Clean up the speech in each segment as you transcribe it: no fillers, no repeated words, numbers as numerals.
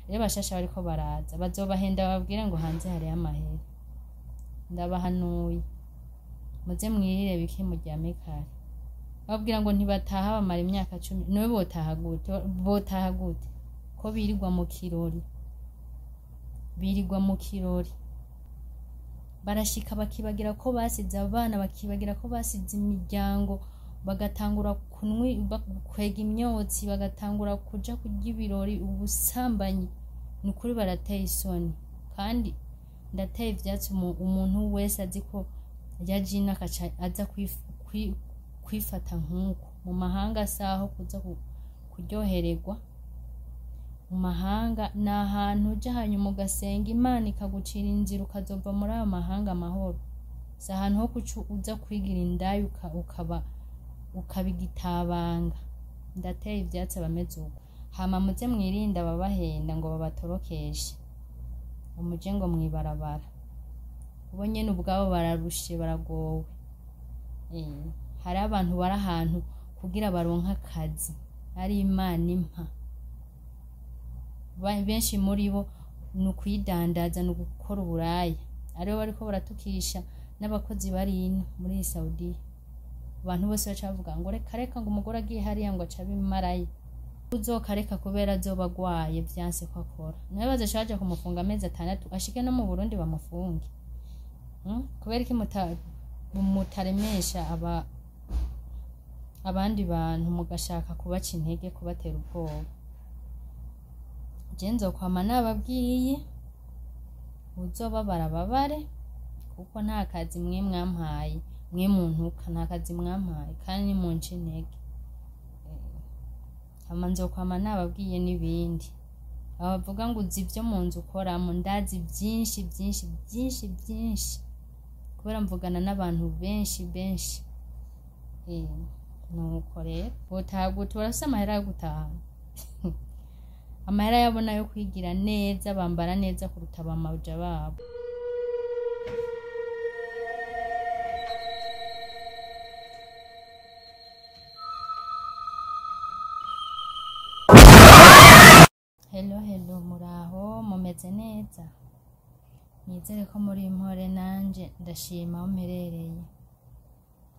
Rero bashasha bariko baraza bazobahenda, bababwire ngo hanze hariyo amahera. Ndabahanuye, muze mwirire bike, muryame kare. Babwira ngo ntibataha, bamara imyaka 10. Niwe botaha gute? Botaha gute ko birirwa mu kirori? Birirwa mu kirori, barashika bakibagira ko basize abana, bakibagira ko basize imiryango, bagatangura kwega imyotsi, bagatangura kuja kurya ibirori, ubusambanyi. Ni ukuri barateye isoni, kandi ndateye ivyatsi umuntu wese azi ko yaje ino akaca aza kwifata nk'uko mu mahanga. Saho kuza kuryohererwa mu mahanga, ni ahantu uja hanyuma ugasenga Imana ikagucira inzira, ukazova muri ayo mahanga amahoro. Si ahantu ho kuca uza kwigira indaya, ukaba igitabanga. Ndateye ivyatsi abameze uko. Hama muze mwirinde ababahenda ngo babatorokeshe, umuje ngo mwibarabara. Bo nyene ubwabo bararushe, baragowe. Hari abantu bari ahantu kugira baronke akazi ari Imana impa. Benshi muri bo ni ukwidandaza, ni ugukora uburaya. Aribo bariko baratukisha n'abakozi bari ino muri iyi Saudiya. Abantu bose baca bavuga ngo reka reka, ngo umugore agiye hariya ngo aca abimaraya. Uzokareka kubera azoba agwaye, vyanse ko akora, nawe bazoca baja kumufunga amezi 6, ashike no mu Burundi bamufunge. Kubera iki mutaremesha abandi bantu, mugashaka kubaca intege, kubatera ubwoba? Je nzokwama nababwiye, uzobabara ababare, kuko nta kazi mwe mwampaye. Mwe muntuka, nta kazi mwampaye, kandi nimunca intege. Hama nzokwama nababwiye n'ibindi. Abavuga ngo uzi ivyo mu nzu ukoramo, ndazi byinshi byinshi byinshi byinshi, kubera mvugana n'abantu benshi benshi. Nuko rero botaha gute? Barafise amahera yo gutaha, amahera yabo nayo kwigira neza, bambara neza kuruta abamaja babo. Hello hello, muraho, mumeze neza? Nizere ko muri impore, nanje ndashima aho mperereye.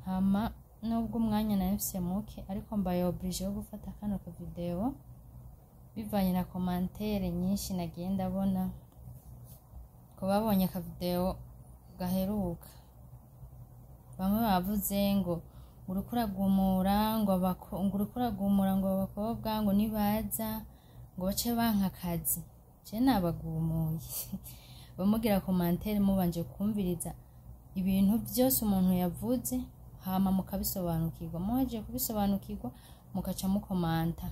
Hama nubwo umwanya nari mfise muke, ariko mbaye obligé yo gufata kano ka video bivanye na commentaire nyinshi nagiye ndabona ku babonye aka video gaheruka. Bamwe bavuze ngo uriko uragumura, ngo uriko uragumura ngo abakobwa ngo nibaza ngo bace banka akazi. Je nabagumuye? Bamugira commentaire mubanje kumviriza ibintu byose umuntu yavuze, hama mukabisobanukirwa. Muhejeje kubisobanukirwa, mukaca mukomanta.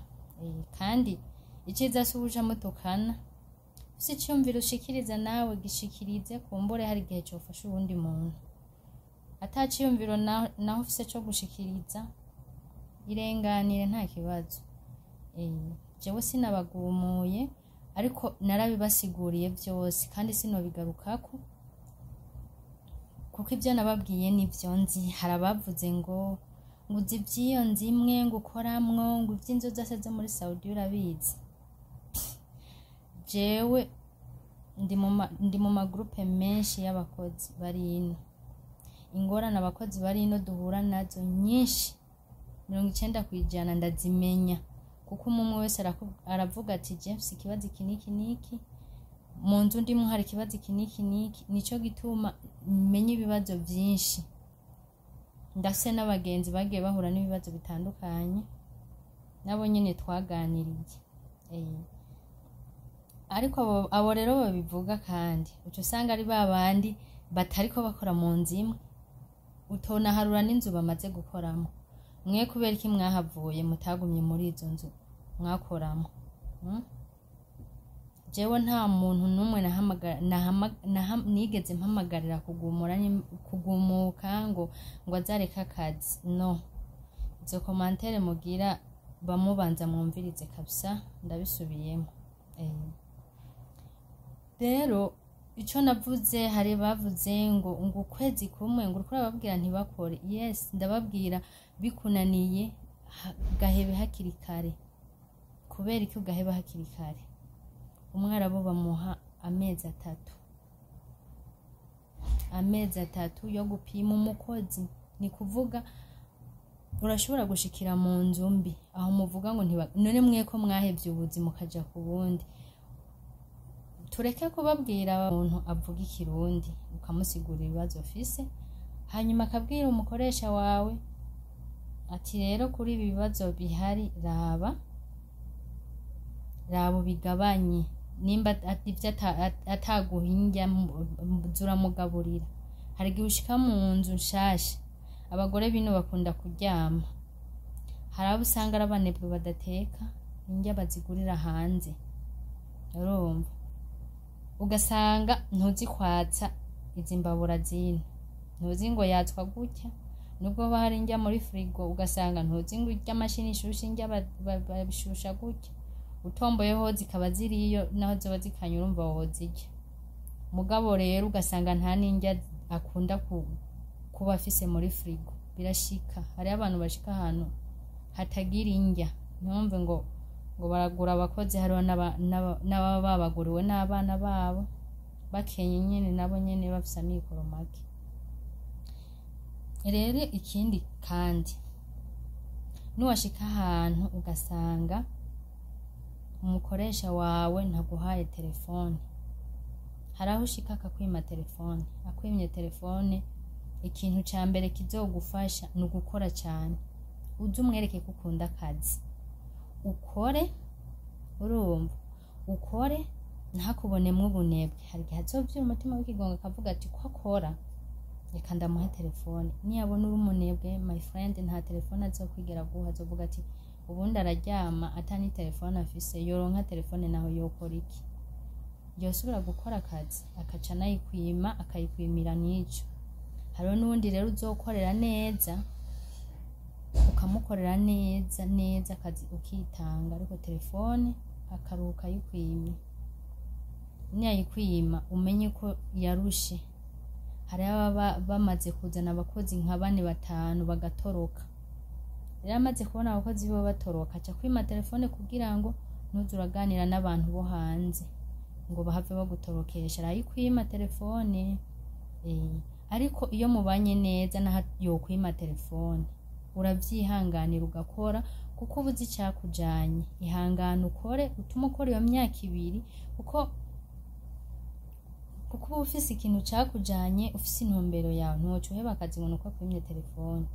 Kandi iciza si ubuja mutukana. Ufise iciyumviro ushikiriza, nawe gishikirize, kumbure hari igihe cofasha uwundi muntu. Ata ciyumviro naho ufise co gushikiriza, irenganire, nta kibazo. Jewe sinabagumuye, ariko narabibasiguriye byose, kandi sinobigarukako kuko ibyo nababwiye nibyo nzi. Hari abavuze ngo uzi iby'iyo nzu imwe ngo ukoramwo, ngo iby'inzu zose zo muri Saudi urabizi. Jewe ndi mu magurupe menshi y'abakozi bari ino. Ingorane abakozi bari ino duhura nazo nyinshi, 90% ndazimenya, kuko umwe umwe wese aravuga ati: "Je mfise ikibazo iki n'iki n'iki mu nzu ndimwo, hari ikibazo iki n'iki n'iki." Nico gituma menya ibibazo byinshi. Ndafise n'abagenzi bagiye bahura n'ibibazo bitandukanye, nabo nyene twaganiriye. Ariko abo rero babivuga, kandi uca usanga ari ba bandi batariko bakora mu nzu imwe, utonaharura n'inzu bamaze gukoramo. Mwe kubera iki mwahavuye, mutagumye muri izo nzu mwakoramo? Jewe nta muntu n'umwe nigeze mpamagarira kugumuka ngo azareke akazi. No izo commentaire mugira, bamubanza mwumvirize kabisa, ndabisubiyemo. Rero ico navuze, hari bavuze ngo ukwezi kumwe ngo uriko urababwira ntibakore. Yes, ndababwira, bikunaniye gahebe hakiri kare. Kubera iki ugaheba hakiri kare? Umwarabu bamuha amezi 3, amezi 3 yo gupima umukozi. Ni kuvuga urashobora gushikira mu nzu mbi aho muvuga ngo none mwe ko mwahevye ubuzi mukaja ku bundi. Tureke kubabwira umuntu avuga ikirundi, ukamusigurira ibibazo ufise, hanyuma akabwira umukoresha wawe ati rero kuri ibi bibazo bihari raba ubigabanye, nimba ivyo ataguha indya zuramugaburira. Hari igihe ushika mu nzu nshasha, abagore bino bakunda kuryama, hari abo usanga ari abanebwe badateka, indya bazigurira hanze, urumva ugasanga ntuzi kwatsa izi mbabura zino, ntuzi ngo yatswa gutya, nubwo haba hari indya muri firigo ugasanga ntuzi ngo irya mashini ishusha indya babishusha gutya, utomboyeho zikaba ziriyo naho zoba zikanye urumva wozirya. Mugabo rero ugasanga nta n'indya akunda kuba afise muri firigo. Birashika hariho abantu bashika ahantu hatagira indya, ntiwumve ngo baragura abakozi, hariho n'ababa babaguriwe n'abana babo bakenye nyene, nabo nyene bafise amikoro make. Rero ikindi kandi, nuwashika ahantu ugasanga umukoresha wawe ntaguhaye telefone, hari aho ushika akakwima telefone. Akwimye telefone, ikintu ca mbere kizogufasha ni ugukora cane, uze umwereke ko ukunda akazi, ukore, urumva ukore ntakubonemwo ubunebwe. Hari igihe azovyura umutima w'ikigongo akavuga ati ko akora, reka ndamuhe telefone. Niyabona uri umunebwe, my friend, nta telefone azokwigera aguha, azovuga ati ubundi araryama ata ni telefone afise, yoronka telefone naho yokora iki? Yosubira gukora akazi, akaca anayikwima, akayikwimira n'ico. Hariho n'uwundi rero uzokorera neza, ukamukorera neza neza akazi ukitanga, ariko telefone akaruhuka ayikwimye. Niyayikwima umenye ko yarushe. Hariho ababa bamaze kuzana abakozi nka 4 5 bagatoroka. Rero amaze kubona abakozi bo batoroka, aca kwima telefone kugira ngo ntuze uraganira n'abantu bo hanze ngo bahave bagutorokesha, arayikwima telefone. Ariko iyo mubanye neza naho yokwima telefone, uravyihanganira ugakora, kuko uba uzi icakujanye. Ihangane ukore, utume ukora iyo myaka 2, kuko uba ufise ikintu cakujanye, ufise intumbero yawe, ntiwoca uheba akazi ngo nuko akwimye telefone.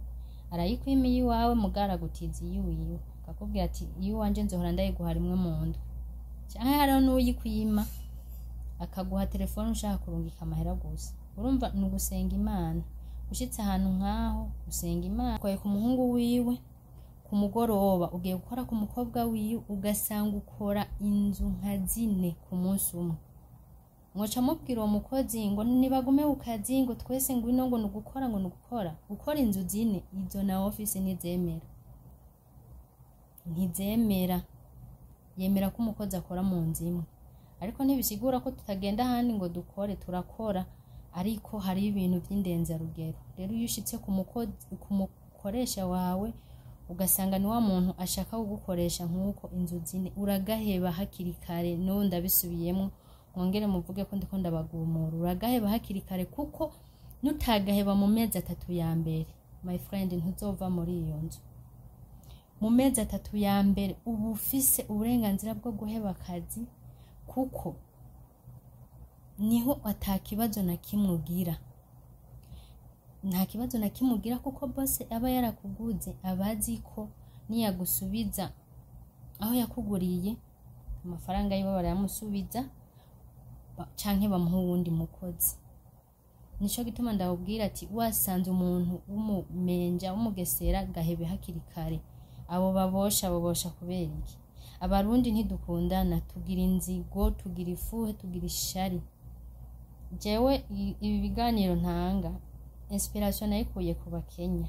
Arayikwima iyiwawe, mugabo aragutiza iyiwiwe, akakubwira ati iyiwanje nzohora ndayiguha rimwe mu ndwi. Canke hariho n'uyikwima akaguha telefone ushaka kurungika amahera gusa. Urumva ni ugusenga Imana. Ushitse ahantu nkaho usenga Imana, ukoye ku muhungu wiwe ku mugoroba, ugiye gukora ku mukobwa wiwe, ugasanga ukora inzu nka 4 ku munsi umwe. Mwoca mubwira uwo mukozi ngo nibagume ku kazi, ngo twese ngwino, ngo nugukora, ngo nugukora. Gukora inzu 4 izo na office ntizemera, ntizemera. Yemera ko umukozi akora mu nzu imwe, ariko ntibisigura ko tutagenda ahandi ngo dukore, turakora, ariko hari ibintu vy'indenzarugero. Rero iyo ushitse ku mukoresha wawe ugasanga ni wa muntu ashaka kugukoresha nk'uko inzu 4, uragaheba hakiri kare. N'ubu ndabisubiyemwo, mwongere muvuge ko ndiko ndabagumura, uragaheba hakiri kare, kuko nutagaheba mu mezi 3 ya mbere, my friend, ntuzova muri iyo nzu. Mu mezi 3 ya mbere uba ufise uburenganzira bwo guheba akazi, kuko niho ata kibazo na kimwe ugira. Nta kibazo na kimwe ugira, kuko boss aba yarakuguze, aba azi ko niyagusubiza aho yakuguriye amafaranga yiwe barayamusubiza, canke bamuha uwundi mukozi. Nico gituma ndababwira ati wasanze umuntu w'umumenja w'umugesera, gahebe hakiri kare. Abo babosha babosha kubera iki? Abarundi ntidukundana, tugira inzigo, tugira ifuhe, tugira ishari. Jewe ibi biganiro ntanga inspiration nayikuye ku Bakenya.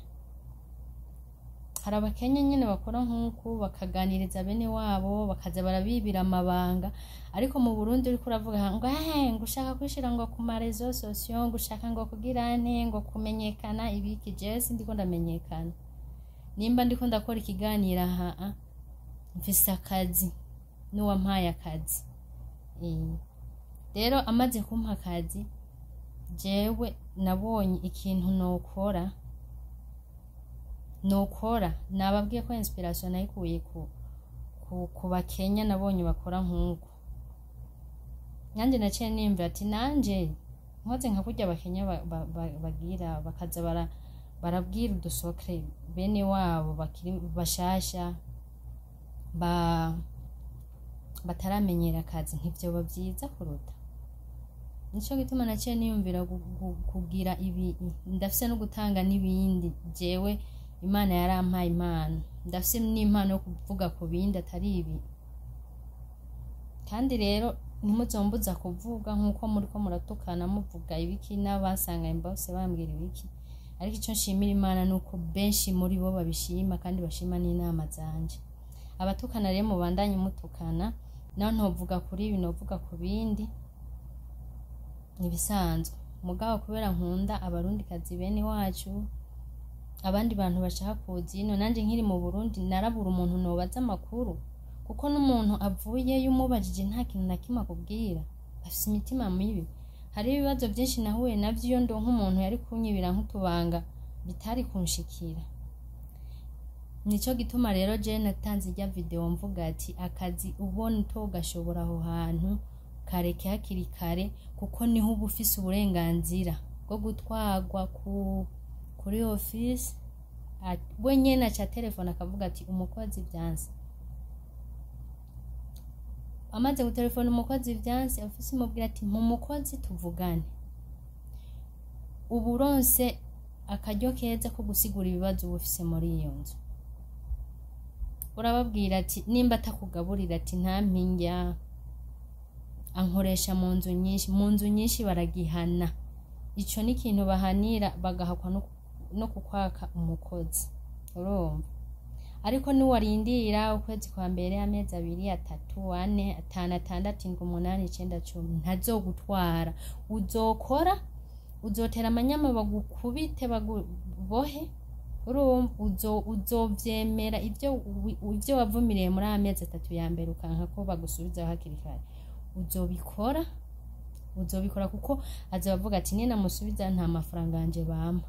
Hari Abakenya nyene bakora nk'uku, bakaganiriza bene wabo, bakaza barabibira amabanga. Ariko mu Burundi uriko uravuga ngo ngo ushaka kwishira ngo ku ma réseaux sociaux, ngo ushaka ngo kugira nte, ngo kumenyekana ibiki. Jewe sindiko ndamenyekana. Nimba ndiko ndakora ikiganiro aha, mfise akazi, n'uwampaye akazi. Rero amaze kumpa akazi, jewe nabonye ikintu nokora. Nababwiye ko inspiration nayikuye ku Bakenya nabonye bakora nk'uko. Nanjye naciye nimva ati nanje nkoze nka kurya Abakenya bagira, bakaza barabwira udusokre bene wabo bakiri bashasha bataramenyera akazi, ntivyoba vyiza kuruta. Nico gituma naciye niyumvira kugira ibi. Ndafise no gutanga n'ibindi. Jewe Imana yarampaye impano, ndafise n'impano yo kuvuga ku bindi atari ibi. Kandi rero ntimuzombuza kuvuga nk'uko muriko muratukana muvuga ibiki, n'abasanga bose bambwira ibiki. Ariko ico nshimira Imana ni uko benshi muri bo babishima kandi bashima n'inama zanje. Abatukana rero mubandanye mutukana, naho ntovuga kuri ibi, novuga ku bindi nibisanzwe. Mugabo kubera nkunda Abarundikazi bene wacu, abandi bantu bashaka kuza ino, nanje nkiri mu Burundi narabura umuntu nobaza amakuru, kuko n'umuntu avuyeyo umubajije nta kintu na kimwe akubwira, afise imitima mibi. Hari ibibazo byinshi nahuye navyo, iyo ndonka umuntu yari kunyibira nk'utubanga bitari kunshikira. Nico gituma rero je natanze irya video mvuga ati akazi ubona utogashobora aho hantu, kareke hakiri kare, kuko niho uba ufise uburenganzira bwo gutwarwa kuri office. We nyene aca telefone akavuga ati umukozi vyanse. Amaze gutelefona umukozi vyanse, office imubwira ati mu mukozi tuvugane. Uba uronse akaryo keza ko gusigura ibibazo uba ufise muri iyo nzu. Urababwira ati nimba atakugaburira, ati ntampinja, ankoresha mu nzu nyinshi. Mu nzu nyinshi baragihana, ico ni ikintu bahanira, bagahakwa no kukwaka umukozi, urumva. Ariko niwarindira ukwezi kwa mbere, amezi 2, 3, 4, 5, 6, 7, 8, 9, 10, ntazogutwara. Uzokora, uzotera amanyama, bagukubite, bagubohe, urumva. Uzovyemera ivyo wavumiriye muri amezi 3 ya mbere, ukanka ko bagusubizaho hakiri kare. Uzobikora kuko azobavuga ati ninamusubiza nta mafaranga yanje bampa.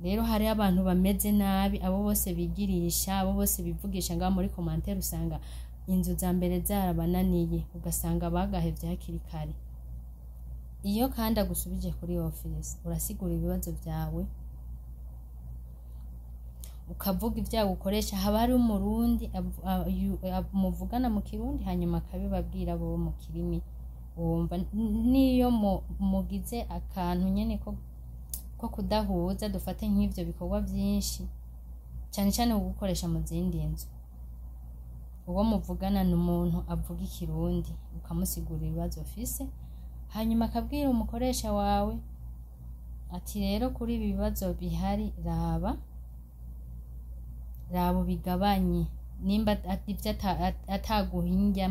Rero hari abantu bameze nabi, abo bose bigirisha, abo bose bivugisha ngaho muri commentaire, usanga inzu za mbere zarabananiye, ugasanga bagahevye hakiri kare. Iyo kandi agusubije kuri office, urasigura ibibazo vyawe, ukavuga ivyago ukoresha. Haba hari Umurundi muvugana mu Kirundi, hanyuma akabibabwira bo mu kirimi wumva. Niyo mugize akantu nyene ko kudahuza, dufate nk'ivyo bikorwa vyinshi cyane cyane gukoresha mu zindi nzu, uwo muvugana ni umuntu avuga Ikirundi, ukamusigurira ibibazo ufise, hanyuma akabwira umukoresha wawe ati rero kuri ibi bibazo bihari, raba raba ubigabanye, nimba ivyo ataguha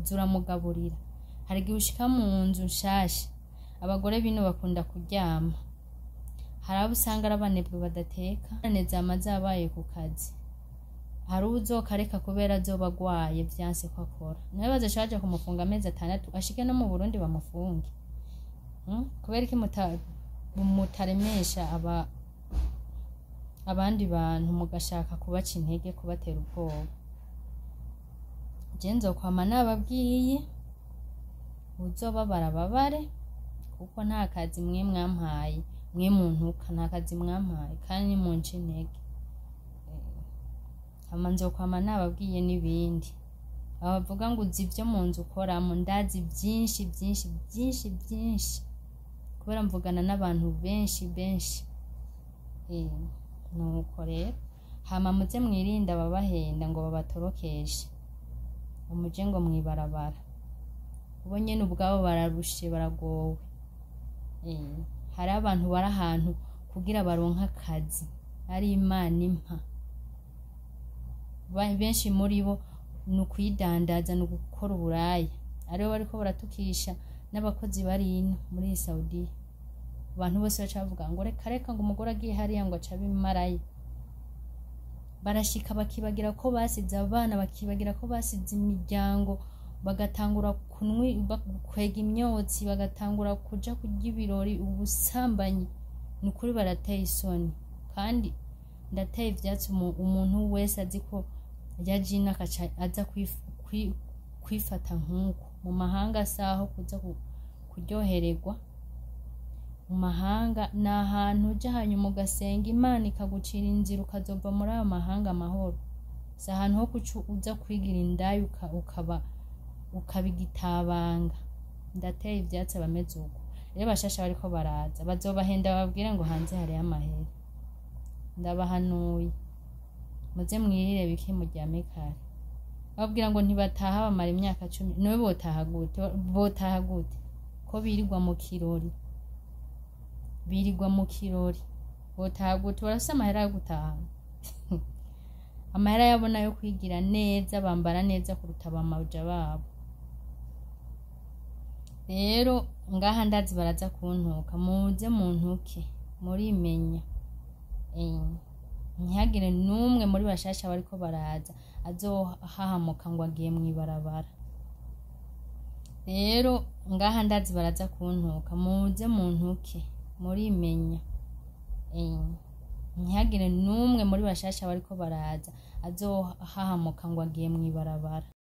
zuramugaburira. Hari igihe ushika mu nzu nshasha, abagore bino bakunda kuryama, hari abo usanga ari abanebwe badateka, zama zabaye ku kazi. Hari uwuzokareka kubera azoba agwaye vyanse ko akora, nawe bazoca baja kumufunga amezi 6, ashike no mu Burundi bamufunge. Kubera iki mutaremesha abandi bantu, mugashaka kubaca intege, kubatera ubwoba? Je nzokwama nababwiye, uzobabara babare, kuko nta kazi mwe mwampaye, mwe muntuka nta kazi mwampaye, kandi munca intege. Hama nzokwama nababwiye n'ibindi. Abavuga ngo uzi ivyo mu nzu ukoramo, ndazi byinshi byinshi byinshi byinshi, kubera mvugana n'abantu benshi benshi. Nuko rero hama muze mwirinde ababahenda ngo babatorokeshe, umuje ngo mwibarabara. Bo nyene ubwabo bararushe, baragowe. Hari abantu bari ahantu kugira baronke akazi ari Imana impa. Benshi muri bo ni ukwidandaza, ni ugukora uburaya, aribo bariko baratukisha n'abakozi bari ino muri Saudiya. Abantu bose baca bavuga ngo reka reka, ngo umugore agiye hariya ngo aca abimaraye. Barashika bakibagira ko basize abana, bakibagira ko basize imiryango Bagatangura kwega imyotsi, bagatangura kuja kurya ibirori, ubusambanyi. Ni ukuri barateye isoni, kandi ndateye ivyatsi umuntu wese azi ko yaje ino akaca aza kwifata nk'uko. Mu mahanga saho kuza kuryohererwa, mu mahanga ni ahantu uja hanyuma ugasenga Imana ikagucira inzira, ukazova muri ayo mahanga amahoro. Si ahantu ho kuca uza kwigira indaya ukaba igitabanga. Ndateye ivyatsi abameze uko. Rero bashasha bariko baraza bazobahenda bababwire ngo hanze hariyo amahera. Ndabahanuye, muze mwirire bike muryame kare. Bababwira ngo ntibataha bamara imyaka 10. Niwe botaha gute? Botaha gute ko birirwa mu kirori? Birirwa mu kirori, botaha gute? Barafise amahera yo gutaha, amahera yabo nayo kwigira neza, bambara neza kuruta abamaja babo. Rero ngaha ndazi baraza kuntuka, muze muntuke, murimenya. Ntihagire n'umwe muri bashasha bariko baraza azohahamuka ngo agiye mw'ibarabara. Rero ngaha ndazi baraza kuntuka, muze muntuke, murimenya. Ntihagire n'umwe muri bashasha bariko baraza azohahamuka ngo agiye mw'ibarabara.